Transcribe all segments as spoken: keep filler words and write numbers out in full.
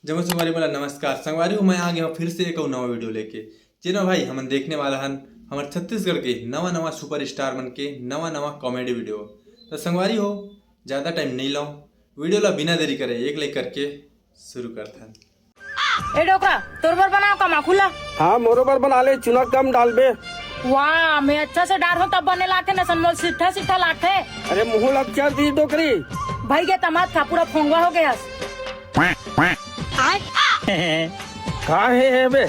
जम्मो संगवारी मन ला नमस्कार। संगवारी हो, मैं आ गया हूँ फिर से एक अउ नवा वीडियो लेके। जेन म भाई हमन देखने वाला हन हमर छत्तीसगढ़ के नवा नवा सुपरस्टार मन के नवा नवा कॉमेडी वीडियो। तो संगवारी हो, ज्यादा टाइम नहीं लाऊं, वीडियो ला बिना देरी करे एक लाइक करके शुरू करथन। ए डोकरा, तोर बर बनाओ का माखुला? हाँ, मोरो बर बना ले, चुना कम डालबे। वाह, मैं अच्छा से डार हूँ तब बने लाथे न, सन मोल सिट्ठा सिट्ठा लाथे। अरे मुँह लग क्या दी डोकरी। भाई के तमात खा, पूरा फोंगवा हो गया। का हे, हे बे?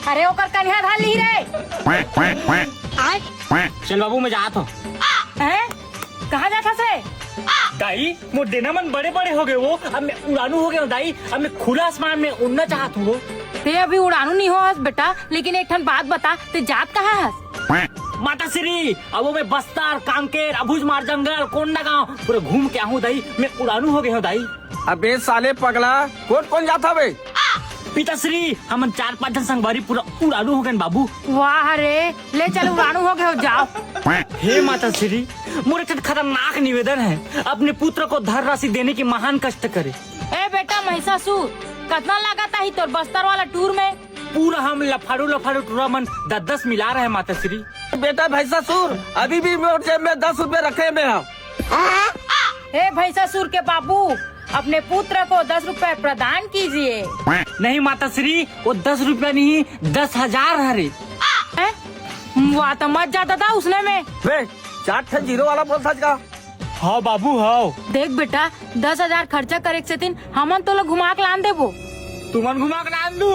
अरे ओकर कनिहा धर ली रे। चल बाबू, मैं जात हूँ। हैं? कहाँ जात हस रे? दाई, मोर डेना मन बड़े बड़े हो गए वो, अब मैं उड़ानू हो गया हूँ दाई, अब मैं खुला आसमान में उड़ना चाहत हूँ वो। ते अभी उड़ानू नहीं हो हस बेटा, लेकिन एक ठन बात बता, ते जात कहाँ हस? माता श्री, अब वो मैं बस्तर, कांकेर, अभुजमार जंगल, कोंडागांव पूरे घूम के आहूँ दाई, मैं उड़ानू हो गया हूँ दाई। अबे साले पगला, कोन कोन जात हवे? पिताश्री, हमन चार पांच झन संगवारी पूरा उड़ानू हो गए बाबू। वाह रे, ले चल उड़ानू हो गए हो, जाओ। हे माता श्री, मोर एक ठन खतरनाक निवेदन है, अपने पुत्र को धन राशि देने की महान कष्ट करे। ए बेटा महिषासुर, कतना लागत आही तोर बस्तर वाला टूर में? पूरा हम लफाड़ू लफाड़ू टूरा मन दस दस मिला रहे माता श्री। बेटा महिषासुर, अभी भी मोर जेब में दस रुपए रखे में हम। हे भैंसासुर के बाबू, अपने पुत्र को दस रुपए प्रदान कीजिए। नहीं माता श्री, वो दस रुपया नहीं, दस हजार हरे। हैं? वाह, तो मत जा दादा उसने में। बे, चार ठे जीरो वाला बोलता का? हाँ बाबू, हाँ। देख बेटा, दस हजार खर्चा करे के सेतिन हमन तोला घुमा के लान देबो। तुमन घुमा के लान दू।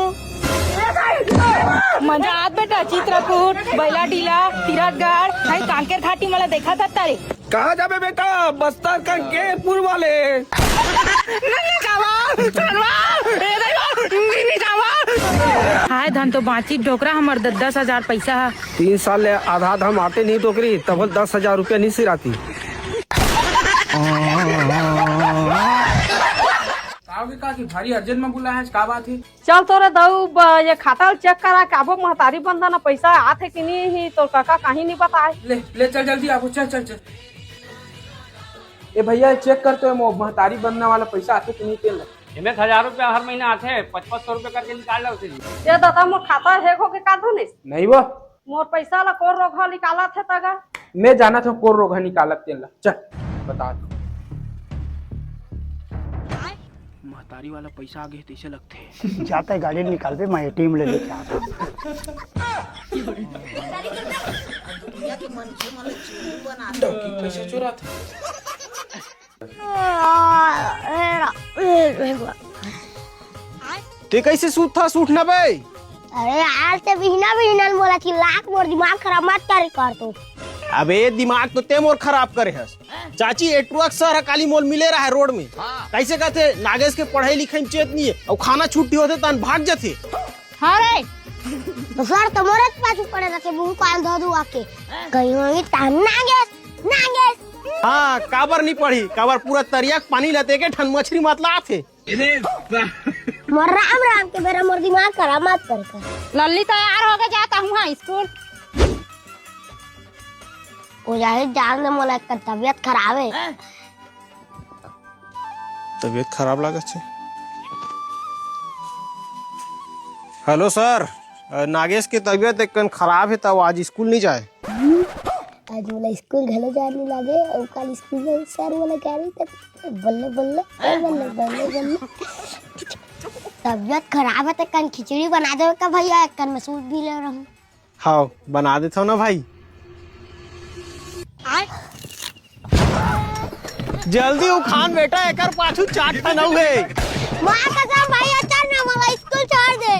मजा आत बेटा, चित्रकूट, बैलाडीला, तीरथगढ़, भाई कांकेर घाटी मला देखा था तारे। कहाँ जाबे बेटा? बस्तर कंकेरपुर वाले। नहीं जावा, चलवा, ए दाई, नहीं जावा। हाय धन तो बाँची डोकरा हमर द-, दस हजार पैसा ह। तीन साल ले आधा आधा माटे नहीं डोकरी, तब दस हजार रुपया नहीं सिराती। का होगे काकी, भारी अर्जेंट में बुलाए हस, का बात हे? चल तोरे दऊ ब-, ये खाता ल चेक करा के आबो, महतारी बंदना पैसा आथे कि नहीं ही, तोर कका कहीं नहीं बताए। ले, ले चल जल्दी आबो, चल, चल, चल। ए भैया, चेक कर तो ये मो-, महतारी बंदना वाला पैसा आथे कि नहीं तेन ल। एमे एक हजार रुपया हर महीना आथे, पच पच सौ रुपया करके निकाल लो उसे जी। ये दादा, मोर खाता हैक होगे का धनेश? नहीं वो। मोर पैसा ला कोन रोगहा निकालत हे तगा? मैं जानत हूँ कोन रोगहा निकालत तेन ला। चल, बता दो। महतारी वाला पैसा आ गे तैसे लगथे। जाते गाड़ी निकालबे, मैं एटीएम ले लेके आता। डौकी पैसा चुरात। ते कैसे सूतथस, उठ ना बे। अरे यार, ते बिहना बिहना ल मोला चिल्ला के मोर दिमाग खराब मत करे कर तो। अबे दिमाग तो ते मोर खराब करे हस। चाची, ए ट्रक सर ह काली मोल मिले रहा है रोड में। कैसे कहते, नागेश के पढ़ाई लिखाई में चेत नहीं है, और खाना छुट्टी होते तहन भाग जाते। हाँ रे, तो सर तो मोरे पाछू पड़े रखे, मुंह कान धो धो आके। कहीं होंगे तहन नागेश, नागेश। हाँ, काबर नहीं पढ़ी, काबर पूरा तरिया के पानी लते के ठन मछली मतला आथे। मोर राम राम के बेरा मोर दिमाग खराब मत कर कर। लल्ली तैयार होगे, जात हूँ हाँ स्कूल। ओ जाहिर जान दे मोला, एक तबीयत खराब है। तबीयत खराब लागत है। हेलो सर, अ, नागेश के तबीयत एक कन खराब है, त वो आज स्कूल नहीं जाए। आज मोला स्कूल घलो जाए नहीं लागे, अउ काल स्कूल में सर मोला गारी तक बल्ले बल्ले, बल्ले बल्ले बल्ले। तबीयत खराब है त कन खिचड़ी बना दे का भैया, एक कन मैं सूत भी ले रहूं। हाँ, बना देथव ना भाई। जल्दी उखान बेटा, एकर पाछू चाट ठन अउ हे। माँ कसम भैया, चल ना, मोला स्कूल छोड़ दे।